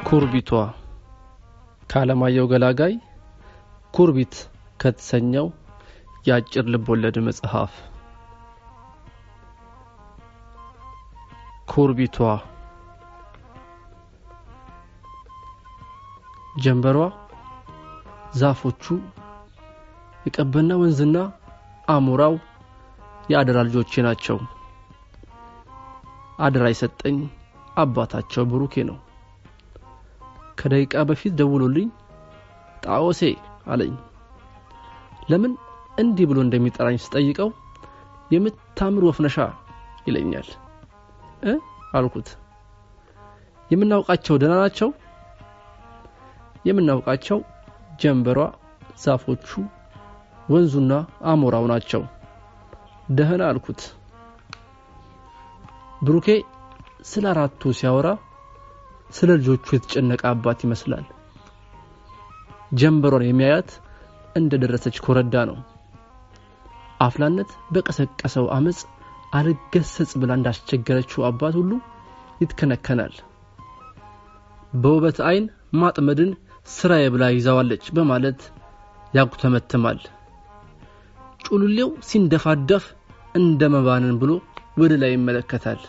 ኩርቢቷ ከአለማየሁ ገላጋይ ኩርቢት ከተሰኘው የአጭር ልቦለድ መጽሐፍ። ኩርቢቷ ጀንበሯ፣ ዛፎቹ፣ የቀበና ወንዝና አሞራው የአደራ ልጆቼ ናቸው። አደራ የሰጠኝ አባታቸው ብሩኬ ነው። ከደቂቃ በፊት ደውሎልኝ ጣዖሴ አለኝ። ለምን እንዲህ ብሎ እንደሚጠራኝ ስጠይቀው የምታምር ወፍነሻ ይለኛል። አልኩት። የምናውቃቸው ደህና ናቸው? የምናውቃቸው ጀንበሯ፣ ዛፎቹ፣ ወንዙና አሞራው ናቸው። ደህና አልኩት። ብሩኬ ስለ አራቱ ሲያወራ ስለ ልጆቹ የተጨነቀ አባት ይመስላል። ጀንበሯን የሚያያት እንደደረሰች ኮረዳ ነው። አፍላነት በቀሰቀሰው አመጽ አልገሰጽ ብላ እንዳስቸገረችው አባት ሁሉ ይትከነከናል። በውበት አይን ማጥመድን ስራዬ ብላ ይዛዋለች በማለት ያጉተመትማል። ጩሉሌው ሲንደፋደፍ እንደመባነን ብሎ ወደ ላይ ይመለከታል።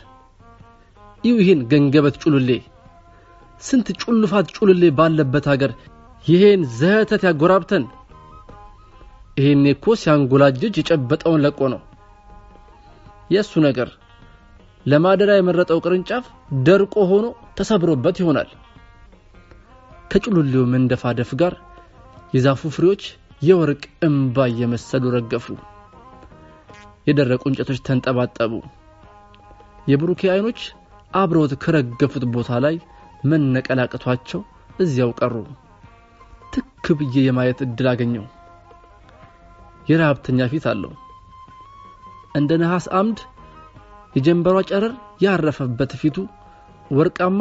ይህን ገንገበት ጩሉሌ፣ ስንት ጩልፋት ጩሉሌ ባለበት ሀገር ይሄን ዘተት ያጎራብተን። ይሄኔ እኮ ሲያንጎላጅጅ የጨበጠውን ለቆ ነው። የሱ ነገር ለማደሪያ የመረጠው ቅርንጫፍ ደርቆ ሆኖ ተሰብሮበት ይሆናል። ከጩሉሌው መንደፋደፍ ጋር የዛፉ ፍሬዎች የወርቅ እምባ እየመሰሉ ረገፉ። የደረቁ እንጨቶች ተንጠባጠቡ። የብሩኬ አይኖች አብረውት ከረገፉት ቦታ ላይ መነቀላቀቷቸው እዚያው ቀሩ። ትክ ብዬ የማየት እድል አገኘው። የረሃብተኛ ፊት አለው። እንደ ነሐስ አምድ የጀንበሯ ጨረር ያረፈበት ፊቱ ወርቃማ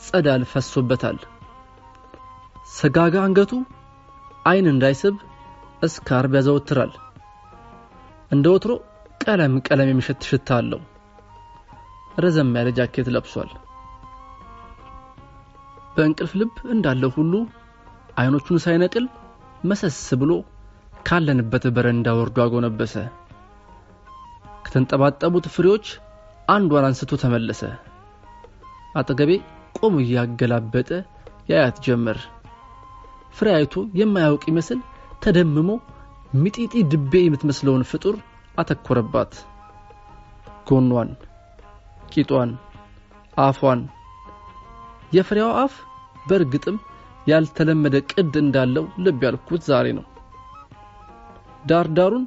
ጸዳል ፈሶበታል። ሰጋጋ አንገቱ አይን እንዳይስብ እስካርብ ያዘወትራል። እንደ ወትሮ ቀለም ቀለም የሚሸት ሽታ አለው። ረዘም ያለ ጃኬት ለብሷል። በእንቅልፍ ልብ እንዳለው ሁሉ አይኖቹን ሳይነቅል መሰስ ብሎ ካለንበት በረንዳ ወርዶ አጎነበሰ። ከተንጠባጠቡት ፍሬዎች አንዷን አንስቶ ተመለሰ። አጠገቤ ቆሞ እያገላበጠ ያያት ጀመር። ፍሬ አይቶ የማያውቅ ይመስል ተደምሞ ሚጢጢ ድቤ የምትመስለውን ፍጡር አተኮረባት። ጎኗን፣ ቂጧን፣ አፏን። የፍሬዋ አፍ በእርግጥም ያልተለመደ ቅድ እንዳለው ልብ ያልኩት ዛሬ ነው። ዳርዳሩን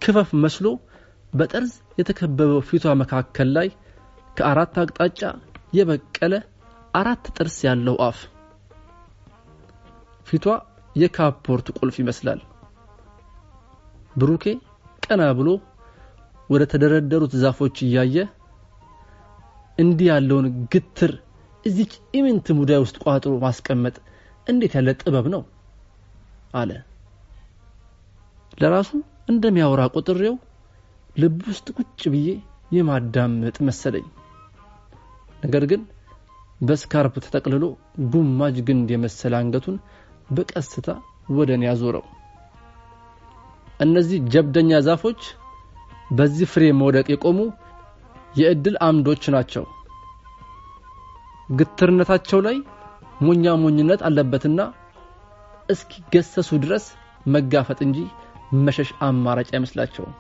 ክፈፍ መስሎ በጠርዝ የተከበበው ፊቷ መካከል ላይ ከአራት አቅጣጫ የበቀለ አራት ጥርስ ያለው አፍ። ፊቷ የካፖርት ቁልፍ ይመስላል። ብሩኬ ቀና ብሎ ወደ ተደረደሩት ዛፎች እያየ እንዲህ ያለውን ግትር እዚች ኢምንት ሙዳይ ውስጥ ቋጥሮ ማስቀመጥ እንዴት ያለ ጥበብ ነው አለ። ለራሱ እንደሚያወራ ቆጥሬው ልብ ውስጥ ቁጭ ብዬ የማዳመጥ መሰለኝ። ነገር ግን በስካርፕ ተጠቅልሎ ጉማጅ ግንድ የመሰለ አንገቱን በቀስታ ወደ እኔ አዞረው። እነዚህ ጀብደኛ ዛፎች በዚህ ፍሬ መውደቅ የቆሙ የእድል አምዶች ናቸው። ግትርነታቸው ላይ ሞኛ ሞኝነት አለበትና እስኪገሰሱ ድረስ መጋፈጥ እንጂ መሸሽ አማራጭ አይመስላቸውም።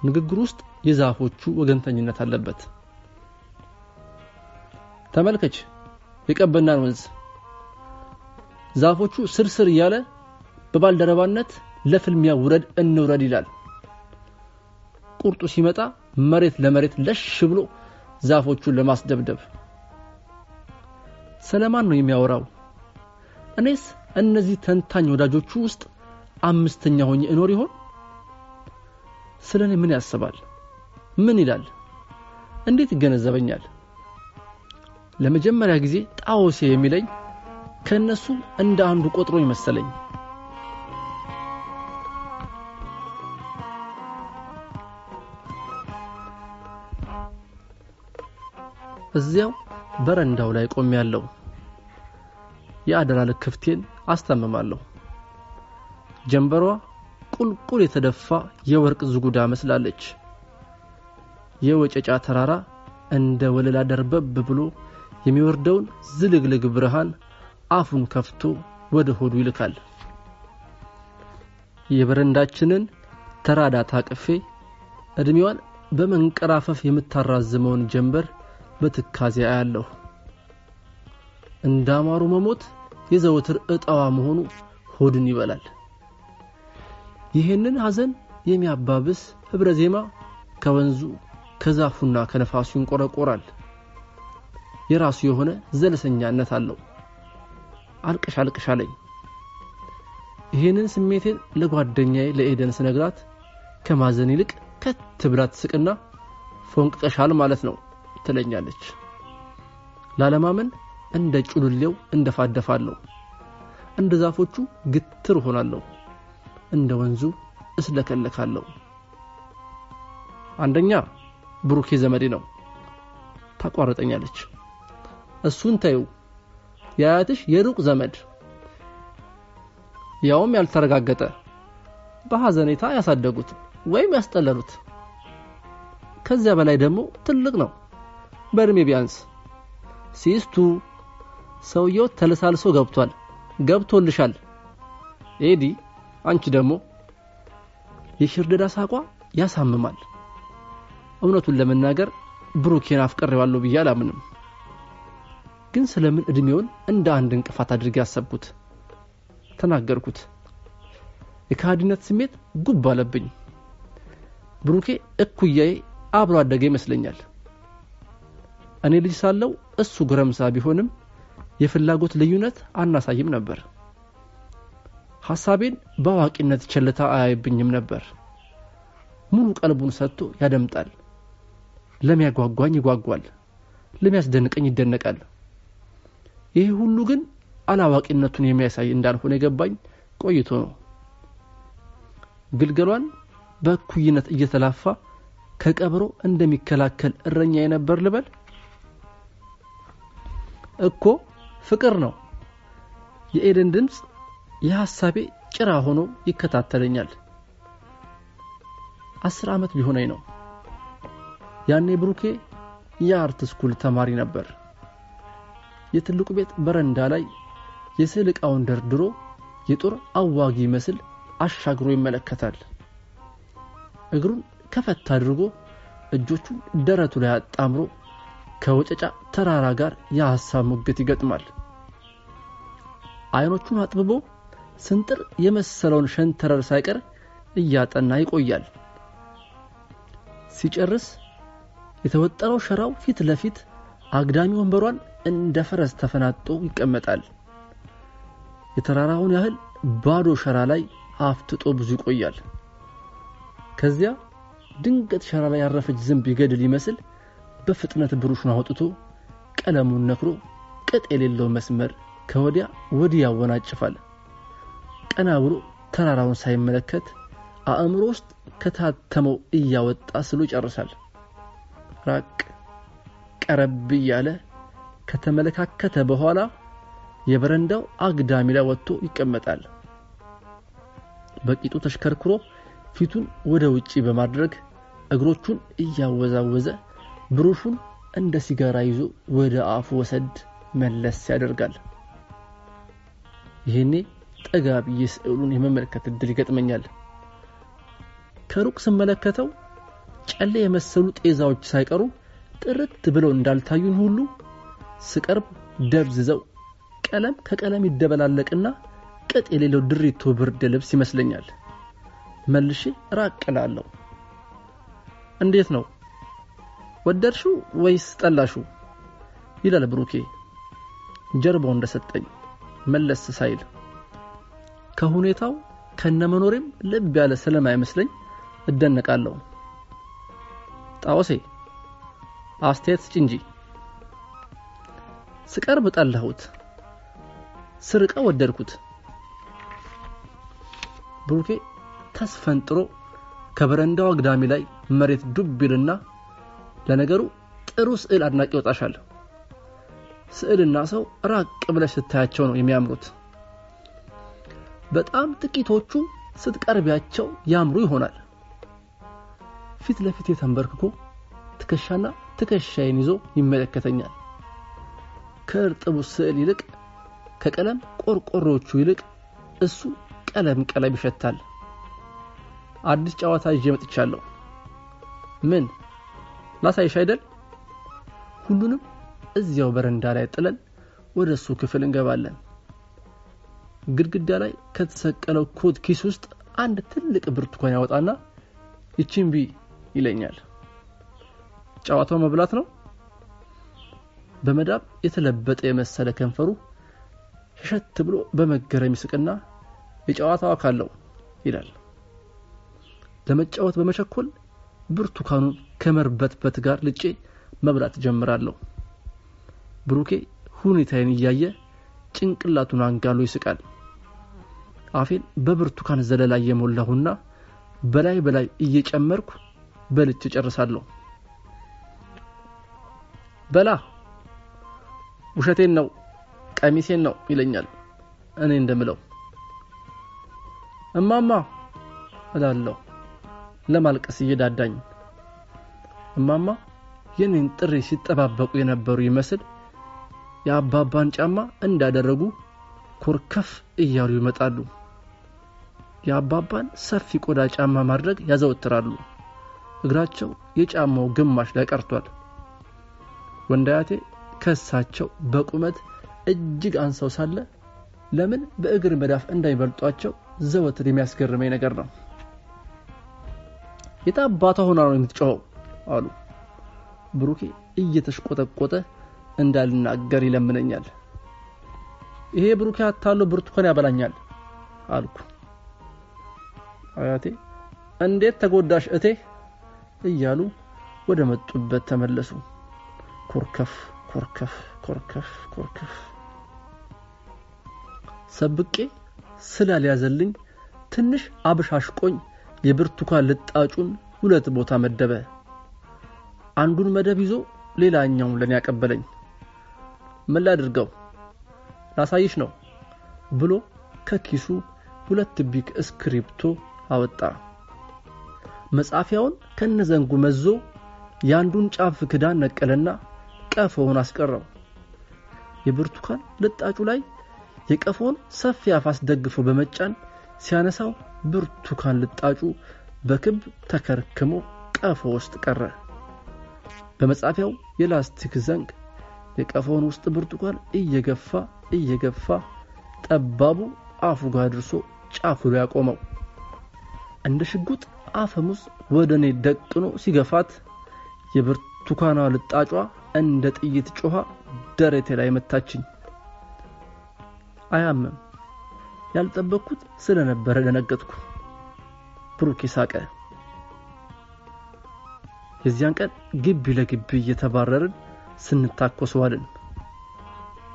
ንግግር ውስጥ የዛፎቹ ወገንተኝነት አለበት። ተመልከች የቀበናን ወንዝ። ዛፎቹ ስርስር እያለ በባልደረባነት ለፍልሚያ ውረድ እንውረድ ይላል። ቁርጡ ሲመጣ መሬት ለመሬት ለሽ ብሎ ዛፎቹን ለማስደብደብ። ስለማን ነው የሚያወራው? እኔስ እነዚህ ተንታኝ ወዳጆቹ ውስጥ አምስተኛ ሆኜ እኖር ይሆን? ስለኔ ምን ያስባል? ምን ይላል? እንዴት ይገነዘበኛል? ለመጀመሪያ ጊዜ ጣዖሴ የሚለኝ ከነሱ እንደ አንዱ ቆጥሮኝ መሰለኝ። እዚያው በረንዳው ላይ ቆሜያለሁ። የአደራ ልክፍቴን አስታምማለሁ። ጀንበሯ ቁልቁል የተደፋ የወርቅ ዝጉዳ መስላለች። የወጨጫ ተራራ እንደ ወለላ ደርበብ ብሎ የሚወርደውን ዝልግልግ ብርሃን አፉን ከፍቶ ወደ ሆዱ ይልካል። የበረንዳችንን ተራዳ ታቅፌ እድሜዋን በመንቀራፈፍ የምታራዝመውን ጀንበር በትካዜ አያለሁ። እንዳማሩ መሞት የዘወትር እጣዋ መሆኑ ሆድን ይበላል። ይህንን ሐዘን የሚያባብስ ህብረ ዜማ ከወንዙ ከዛፉና ከነፋሱ ይንቆረቆራል። የራሱ የሆነ ዘለሰኛነት አለው። አልቅሽ አልቅሽ አለኝ። ይህንን ስሜቴን ለጓደኛዬ ለኤደን ስነግራት ከማዘን ይልቅ ከት ብላ ትስቅና ፎንቅቀሻል ማለት ነው ትለኛለች። ላለማመን እንደ ጩልሌው እንደፋደፋለሁ። እንደ ዛፎቹ ግትር ሆናለሁ። እንደ ወንዙ እስለከለካለሁ። አንደኛ ብሩኬ ዘመዴ ነው። ታቋርጠኛለች። እሱን ተይው፣ የአያትሽ የሩቅ ዘመድ ያውም ያልተረጋገጠ በሐዘኔታ ያሳደጉት ወይም ያስጠለሉት። ከዚያ በላይ ደግሞ ትልቅ ነው በእድሜ ቢያንስ። ሲስቱ ሰውየው ተለሳልሶ ገብቷል፣ ገብቶልሻል። ኤዲ አንቺ ደግሞ። የሽርደዳ ሳቋ ያሳምማል። እውነቱን ለመናገር ብሩኬን አፍቅሬዋለሁ ብዬ አላምንም። ግን ስለምን እድሜውን እንደ አንድ እንቅፋት አድርጌ አሰብኩት፣ ተናገርኩት። የከሃዲነት ስሜት ጉብ አለብኝ። ብሩኬ እኩያዬ አብሮ አደገ ይመስለኛል። እኔ ልጅ ሳለው እሱ ጎረምሳ ቢሆንም የፍላጎት ልዩነት አናሳይም ነበር። ሐሳቤን በአዋቂነት ቸልታ አያይብኝም ነበር። ሙሉ ቀልቡን ሰጥቶ ያደምጣል። ለሚያጓጓኝ ይጓጓል፣ ለሚያስደንቀኝ ይደነቃል። ይህ ሁሉ ግን አላዋቂነቱን የሚያሳይ እንዳልሆነ የገባኝ ቆይቶ ነው። ግልገሏን በእኩይነት እየተላፋ ከቀበሮ እንደሚከላከል እረኛ የነበር ልበል እኮ። ፍቅር ነው። የኤደን ድምፅ የሐሳቤ ጭራ ሆኖ ይከታተለኛል። 10 ዓመት ቢሆነኝ ነው። ያኔ ብሩኬ የ art school ተማሪ ነበር። የትልቁ ቤት በረንዳ ላይ የስዕል ዕቃውን ደርድሮ የጦር አዋጊ መስል አሻግሮ ይመለከታል። እግሩን ከፈት አድርጎ እጆቹን ደረቱ ላይ አጣምሮ ከወጨጫ ተራራ ጋር የሐሳብ ሙግት ይገጥማል። አይኖቹን አጥብቦ ስንጥር የመሰለውን ሸንተረር ሳይቀር እያጠና ይቆያል። ሲጨርስ የተወጠረው ሸራው ፊት ለፊት አግዳሚ ወንበሯን እንደ ፈረስ ተፈናጦ ይቀመጣል። የተራራውን ያህል ባዶ ሸራ ላይ አፍጥጦ ብዙ ይቆያል። ከዚያ ድንገት ሸራ ላይ ያረፈች ዝንብ ይገድል ይመስል በፍጥነት ብሩሹን አውጥቶ ቀለሙን ነክሮ ቅጥ የሌለው መስመር ከወዲያ ወዲህ ያወናጭፋል። ቀና ብሎ ተራራውን ሳይመለከት አእምሮ ውስጥ ከታተመው እያወጣ ስሎ ይጨርሳል። ራቅ ቀረብ እያለ ከተመለካከተ በኋላ የበረንዳው አግዳሚ ላይ ወጥቶ ይቀመጣል። በቂጡ ተሽከርክሮ ፊቱን ወደ ውጪ በማድረግ እግሮቹን እያወዛወዘ ብሩሹን እንደ ሲጋራ ይዞ ወደ አፉ ወሰድ መለስ ያደርጋል። ይሄኔ ጠጋ ብዬ ስዕሉን የመመልከት እድል ይገጥመኛል። ከሩቅ ስመለከተው ጨሌ የመሰሉ ጤዛዎች ሳይቀሩ ጥርት ብለው እንዳልታዩን ሁሉ ስቀርብ ደብዝዘው ቀለም ከቀለም ይደበላለቅና ቅጥ የሌለው ድሪቶ ብርድ ልብስ ይመስለኛል። መልሼ ራቅ እላለሁ። እንዴት ነው ወደድሽው ወይስ ጠላሽው? ይላል ብሩኬ ጀርባው እንደሰጠኝ መለስ ሳይል። ከሁኔታው ከነመኖሬም ልብ ያለ ስለማይመስለኝ እደነቃለሁ። ጣዖሴ አስተያየት ስጭ እንጂ። ስቀርብ ጠላሁት፣ ስርቀው ወደድኩት። ብሩኬ ተስፈንጥሮ ከበረንዳው አግዳሚ ላይ መሬት ዱብ ይልና ለነገሩ ጥሩ ስዕል አድናቂ ይወጣሻል፣ ስዕልና ሰው ራቅ ብለሽ ስታያቸው ነው የሚያምሩት። በጣም ጥቂቶቹ ስትቀርቢያቸው ያምሩ ይሆናል። ፊት ለፊቴ ተንበርክኮ ትከሻና ትከሻዬን ይዞ ይመለከተኛል። ከእርጥቡ ስዕል ይልቅ ከቀለም ቆርቆሮቹ ይልቅ እሱ ቀለም ቀለም ይሸታል። አዲስ ጨዋታ ይዤ መጥቻለሁ። ምን ላሳይሽ አይደል? ሁሉንም እዚያው በረንዳ ላይ ጥለን ወደ እሱ ክፍል እንገባለን። ግድግዳ ላይ ከተሰቀለው ኮት ኪስ ውስጥ አንድ ትልቅ ብርቱካን ያወጣና ይቺን ቢ ይለኛል። ጨዋታው መብላት ነው። በመዳብ የተለበጠ የመሰለ ከንፈሩ ሸሸት ብሎ በመገረም ይስቅና የጨዋታው አካል ነው ይላል። ለመጫወት በመቸኮል ብርቱካኑን ከመርበትበት ጋር ልጬ መብላት ጀምራለሁ። ብሩኬ ሁኔታዬን እያየ ጭንቅላቱን አንጋሎ ይስቃል። አፌን በብርቱካን ዘለላ እየሞላሁና በላይ በላይ እየጨመርኩ በልቼ ጨርሳለሁ። በላ ውሸቴን ነው ቀሚሴን ነው ይለኛል። እኔ እንደምለው እማማ እላለሁ ለማልቀስ እየዳዳኝ። እማማ የኔን ጥሪ ሲጠባበቁ የነበሩ ይመስል የአባባን ጫማ እንዳደረጉ ኮርከፍ እያሉ ይመጣሉ። የአባባን ሰፊ ቆዳ ጫማ ማድረግ ያዘወትራሉ። እግራቸው የጫማው ግማሽ ላይ ቀርቷል። ወንዳያቴ ከሳቸው በቁመት እጅግ አንሰው ሳለ ለምን በእግር መዳፍ እንዳይበልጧቸው ዘወትር የሚያስገርመኝ ነገር ነው። የታባቷ ሆና ነው የምትጮኸው አሉ። ብሩኬ እየተሽቆጠቆጠ እንዳልናገር ይለምነኛል። ይሄ ብሩኬ አታሎ ብርቱካን ያበላኛል አልኩ። አያቴ እንዴት ተጎዳሽ እቴ እያሉ ወደ መጡበት ተመለሱ። ኮርከፍ ኮርከፍ ኮርከፍ ኮርከፍ። ሰብቄ ስላልያዘልኝ ትንሽ አብሻሽቆኝ የብርቱካን ልጣጩን ሁለት ቦታ መደበ። አንዱን መደብ ይዞ ሌላኛውን ለኔ ያቀበለኝ። ምን ላድርገው ላሳይሽ ነው ብሎ ከኪሱ 2 ቢክ እስክሪፕቶ አወጣ። መጻፊያውን ከነዘንጉ መዞ ያንዱን ጫፍ ክዳን ነቀለና ቀፎውን አስቀረው። የብርቱካን ልጣጩ ላይ የቀፎውን ሰፊ አፍ አስደግፎ በመጫን ሲያነሳው ብርቱካን ልጣጩ በክብ ተከርክሞ ቀፎ ውስጥ ቀረ። በመጻፊያው የላስቲክ ዘንግ የቀፎውን ውስጥ ብርቱካን እየገፋ እየገፋ ጠባቡ አፉ ጋር ደርሶ ጫፉ ላይ ያቆመው። እንደ ሽጉጥ አፈሙዝ ወደኔ ደቅኖ ሲገፋት የብርቱካኗ ልጣጯ እንደ ጥይት ጮኻ ደረቴ ላይ መታችኝ። አያምም። ያልጠበቅኩት ስለነበረ ደነገጥኩ። ብሩኬ ሳቀ። የዚያን ቀን ግቢ ለግቢ እየተባረርን ስንታኮስ ዋልን።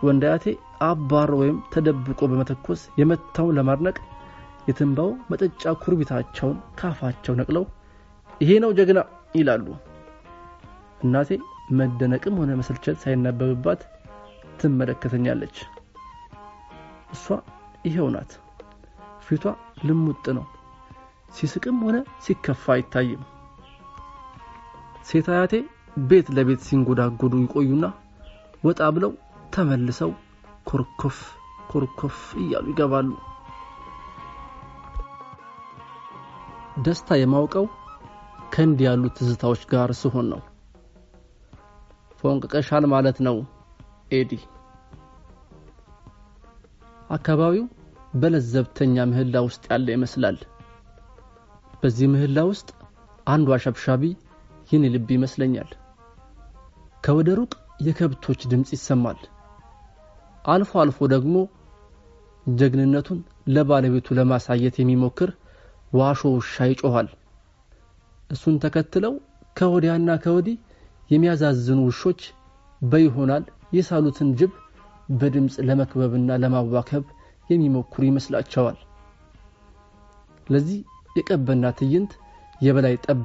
ወንዳያቴ አባሮ ወይም ተደብቆ በመተኮስ የመታውን ለማድነቅ የትንባው መጠጫ ኩርቢታቸውን ካፋቸው ነቅለው ይሄ ነው ጀግና ይላሉ። እናቴ መደነቅም ሆነ መሰልቸት ሳይነበብባት ትመለከተኛለች። እሷ ይሄው ናት። ፊቷ ልሙጥ ነው። ሲስቅም ሆነ ሲከፋ አይታይም። ሴት አያቴ ቤት ለቤት ሲንጎዳጎዱ ይቆዩና ወጣ ብለው ተመልሰው ኮርኮፍ ኮርኮፍ እያሉ ይገባሉ። ደስታ የማውቀው ከእንዲህ ያሉ ትዝታዎች ጋር ስሆን ነው። ፎንቅቀሻል ማለት ነው ኤዲ። አካባቢው በለዘብተኛ ምህላ ውስጥ ያለ ይመስላል። በዚህ ምህላ ውስጥ አንዱ አሸብሻቢ የኔ ልብ ይመስለኛል። ከወደ ሩቅ የከብቶች ድምጽ ይሰማል። አልፎ አልፎ ደግሞ ጀግንነቱን ለባለቤቱ ለማሳየት የሚሞክር ዋሾ ውሻ ይጮሃል። እሱን ተከትለው ከወዲያና ከወዲህ የሚያዛዝኑ ውሾች በይሆናል የሳሉትን ጅብ በድምጽ ለመክበብና ለማዋከብ የሚሞክሩ ይመስላቸዋል። ለዚህ የቀበና ትዕይንት የበላይ ጠባቂ